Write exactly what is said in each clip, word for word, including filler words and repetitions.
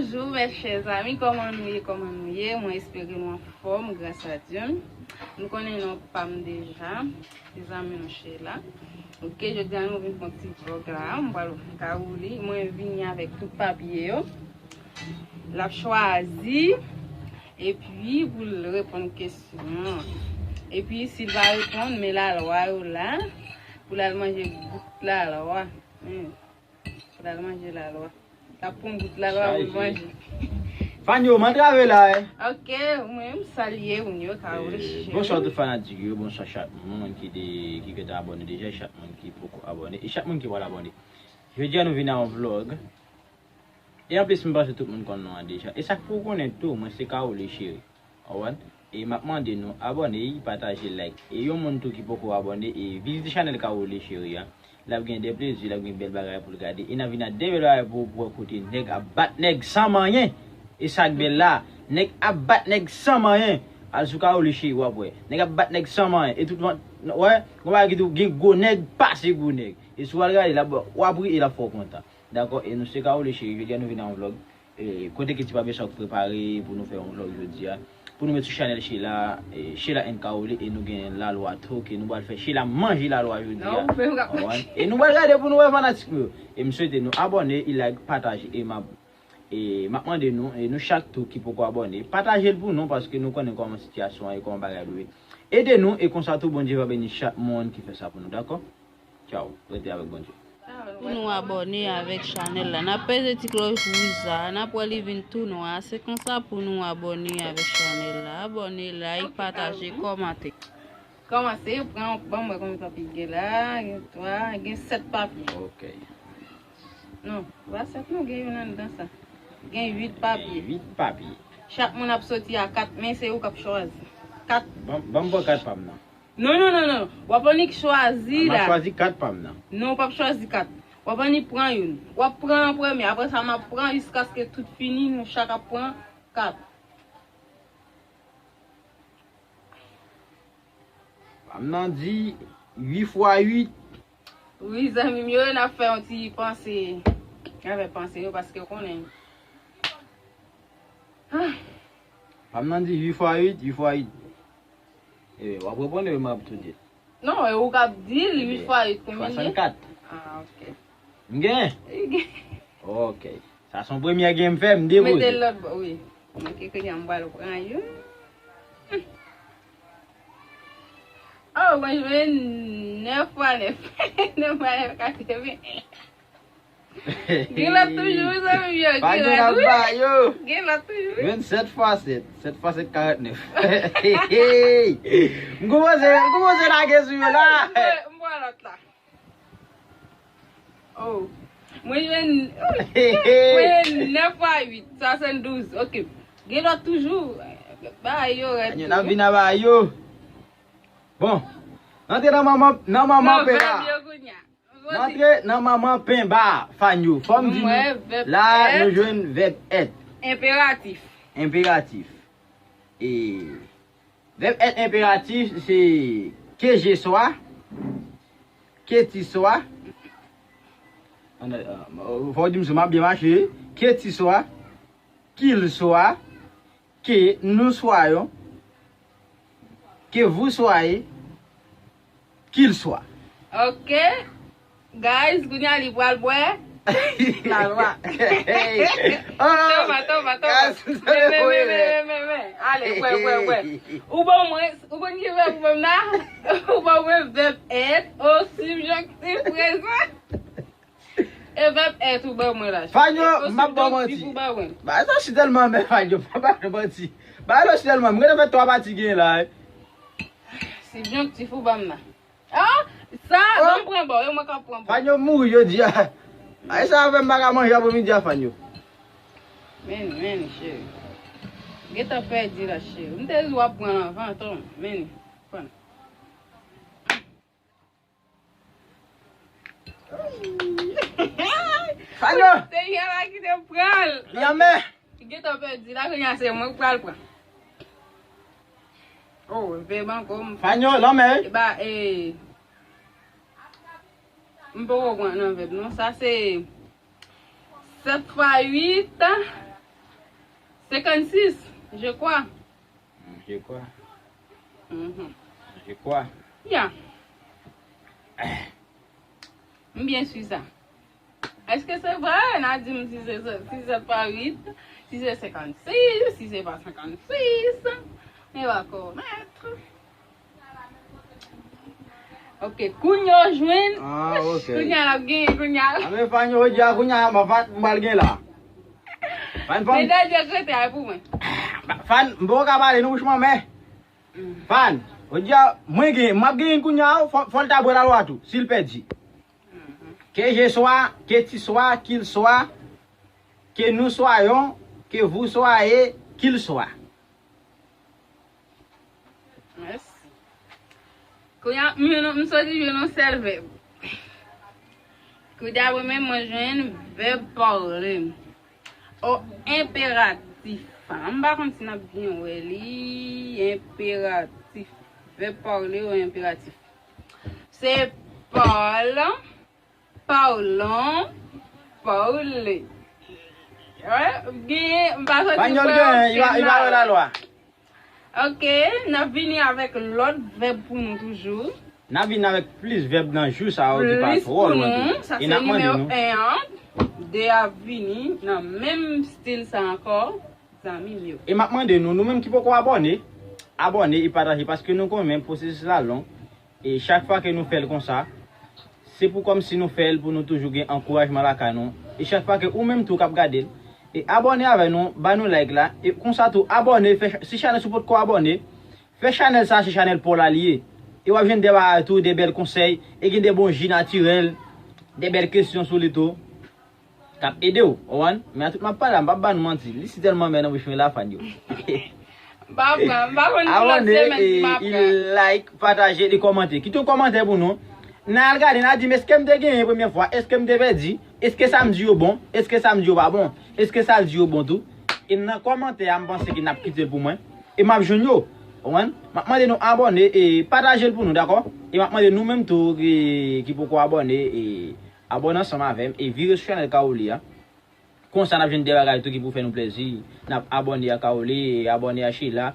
Bonjou, mes chers amis, kòman nou ye, kòman nou ye? Mwen espere nou anfòm, gras a Dye. Nou konnen non pa m deja, se zanmi nou Sheila. Ok, jodi a nou vin fè yon ti vlòg la, m pral ka woule, mwen vini avèk tout papye yo. L ap chwazi, epi pou l reponn kesyon an. Epi si l pa reponn, men lalwa yo la, pou l al manje bout lalwa. Hmm. Pou l al manje lalwa. L ap pran bout lalwa pou l manje. Fanyo, m antrave la, eh. Ok, mwen, m salye moun yo, ka wè. Bonswa tout fanatik yo, bonswa chak moun ki de, ki gentan abòne deja, chak moun ki poko abòne, e chak moun ki pral abòne. Jodi a nou vin a yon vlòg. E anplis, m panse tout moun konn non an deja. E sa k pou w konnen tou, mwen se Kaole Cheri. Ou konprann? E m ap mande nou abòne, pataje, like. E yon moun tou ki poko abòne, e vizite chanèl Kaole Cheri a. L ap gen de plezi, l ap gen bèl bagay pou l gade. E n ap vin ak de bèl bagay pou w, pou w wè kote nèg ap bat nèg san manyen. E sa k bèl la, nèg ap bat nèg san manyen. Al sou Kaole Cheri w ap wè. Nèg ap bat nèg san manyen. E tout moun, wè, gon bagay ki tou gen gwo nèg pase gwo nèg. E si w al gade, l ap, w ap ri e l ap fè w kontan. Dakò, e nou se Kaole Cheri, jodi a nou vin a yon vlòg. E, kote ke ti papye sa k prepare pou nou fè yon vlòg jodi a. Pou nou met sou chanèl Sheila, e, Sheila and Kaole, e nou gen lalwa tou, ke nou pral fè Sheila manje lalwa jodi a. Ou konprann? E nou pral gade pou nou wè fanatik nou yo. E m swete nou abòne, e like, pataje, e m ap, e m ap mande nou, e nou chak tou ki poko abòne, pataje l pou nou, paske nou konnen kòman sitiyasyon an ye, kòman bagay dwe. Ede nou, e konsa tou Bondye va beni chak moun ki fè sa pou nou, dakò? Tchaw, rete avèk Bondye. Pou nou abòne avèk chanèl la, n ap peze ti klòch wouj sa a, n ap wè li vin tou nwa. Se konsa pou nou abòne avèk chanèl la. Abòne, like, pataje, kòmante. Kòmanse, pran, ban m wè konbyen papye gen la. Gen twa, gen sèt papye. Ok. Non, pa sèt non, gen youn anndan sa. Gen uit papye. Gen uit papye. Chak moun ap soti a kat, men se ou k ap chwazi. Kat. Ban m pran kat pa m nan. Non, non, non, non. W ap annik chwazi la. M ap chwazi kat pa m nan. Non, w p ap chwazi kat. W ap annik pran youn. W ap pran an premye. Apre sa, m ap pran jiskaske tout fini, nou chak ap pran kat. Pa m nan di uit fwa uit. Wi, zanmi m yo, n ap fè yon ti panse. N ap fè panse yo, paske w konnen. Pa m nan di uit fwa uit, uit fwa uit. Ebyen, w ap reponn ou m ap tou di l? Non, e ou k ap di l, uit fwa uit, konbyen l ye? Swasannkat. Ah, ok. M gen? Li gen. Ok. Sa se yon premye gen m fè, m depoze. Mete l lòt bò, wi. Ok, kounye a m pral pran youn. Oh, mwen jwenn nèf fwa nèf. Nèf fwa nèf, katreven. Gen lòt toujou, wi, zanmi m yo, gen lòt, wi. Gen lòt toujou, wi. Jwenn sèt fwa sèt. Sèt fwa sèt, karantnèf. M kòmanse, m kòmanse lage sou yo la. M pran lòt la. Oh. Mwen jwenn, mwen jwenn nèf fwa uit, swasanndouz. Ok. Gen lòt toujou. Bagay yo rèd. N ap vin a bagay yo. Bon. N antre nan manman, nan manman penba. N antre nan manman penba, Fanyo. Fò m di nou, la, nou jwenn vèb èt. Enperatif. Enperatif. E vèb èt enperatif, se ke je swa, ke ti swa. Fò w di m si m ap byen mache. Ke ti swa, kil swa, ke nou swayon, ke vous soyez, kil swa. Ok. Guys, kounye a li pral bwè lalwa. Toma, toma, toma. Men, men, men, men, men, men. Ale, bwè, bwè, bwè. Ou ban mwen, ou konn ki vèb ou ban m la? Ou ban mwen vèb èt o sibjonktif prezan. E vèb èt ou ban mwen la. Fanyo, m ap ba w manti. Ba sa si tèlman men Fanyo, pa ba nou manti. Ba lo si tèlman, m gentan fè twa pati gen la. Sibjonktif ou ban m la. Ah, sa, ban m pran ba w, e mwen k ap pran ba w. Fanyo mouri jodi a. Ay sa avè m pa ka manje apremidi a Fanyo. Men, men, cheri. Gentan pèdi la, cheri. M te di w ap pran anvan, tonm. Men, pran. Fanyo! Se Yama ki te pran l. Yama! Gentan pèdi la, kounye a se mwen k pral pran. Oh, vèb ankò m. Fanyo, lanmè. E ba, e. M poko pran nan vèb non. Sa se sèt fwa uit. Senkannsis, je crois. Je crois. Mhm. Je crois. Ya. M byen si sa. Èske se vre? N a di m si se, si se pa uit, si se senkannsis, si se pa senkannsis. M pa konèt. Ok, kounye a w jwenn. Ah, ok. Kounye a l ap genyen, kounye a. Ame fan yo di a kounye a, ma fan m pral gen la. Fan fan. Men dadye krete a pou mwen. Fan, m poko ka pale nou bouch mwen men. Fan, yo di a mwen gen, m ap gen kounye a, fò, fò l ta bwè lalwa tou, si l pèdi. Que je sois, que tu sois, qu'il soit, que nous soyons, que vous soyez, qu'il soit. Mèsi. Kounye a, m jwenn, m soti jwenn yon sèl vèb. Kounye a, mwen menm, mwen jwenn vèb parle. O enperatif. M pa konn si n ap byen wè li. Enperatif. Vèb parle o enperatif. Se parle, parlons, parler. Wè, genyen, m pa soti Panyòl gen, li pa, li pa wè lalwa. Ok, n ap vini avèk lòt vèb pou nou toujou. N ap vin avèk plis vèb nan jou sa yo ki pa Plis twò pou lwen nou, tou. sa E se n ap mande nimewo nou. en an. De ap vini nan menm stil sa ankò, zanmi m yo. E m ap mande nou, nou menm ki poko abòne, abòne e pataje paske nou konnen pwosesis la long. E chak fwa ke nou fè l konsa, se pou kòmsi nou fè l pou nou toujou gen ankourajman lakay nou. E chak fwa ke ou menm tou k ap gade l, e abòne avè nou, ba nou like la, e konsa tou abòne, fè, si chanèl sa w potko abòne, fè chanèl sa se chanèl pa w la li ye. E w ap jwenn de bagay tou, de bèl konsèy, e gen de bon ji natirèl, de bèl kesyon sou li tou k ap ede w, ou konprann? Men a tout m ap pale a, m p ap ba nou manti. Li si tèlman mè nan bouch mwen la fan yo. M pa pran, m pa konn pou lòt Abòne, semèn e, si m ap e pran. Like, pataje, e kòmante. Kite yon kòmantè pou nou. N a al gade, n a di m èske m te genyen premyè fwa, èske m te pèdi, èske sa m di yo bon, èske sa m di yo pa bon, èske sa l di yo bon tou. E nan kòmantè a, m panse ke n ap kite l pou mwen. E m ap jwenn yo. Ou konprann? M ap mande nou abòne e pataje l pou nou, dakò? E m ap mande nou menm tou ki, ki poko abòne, e abòne ansanm avè m e vire sou chanèl Kaoli a. Konsa n ap jwenn de bagay tou ki pou fè nou plezi. N ap abòne a Kaoli, e abòne a Sheila.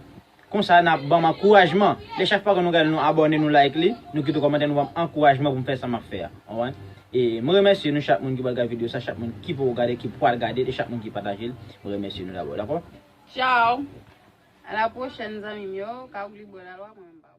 Konsa n ap ban m ankourajman. Lè chak fwa ke nou gade nou abòne, nou like li, nou kite yon kòmantè, nou ban m ankourajman pou m fè sa m ap fè a. Ou konprann? E mwen remèsye nou chak moun ki pral gade videyo sa, chak moun ki poko gade, ki pral gade, e chak moun ki pataje l. Mwen remèsye nou dabò, dakò? Ciao. A la pwochèn zanmi m yo, ka oubli bwè lalwa mwen menm pa.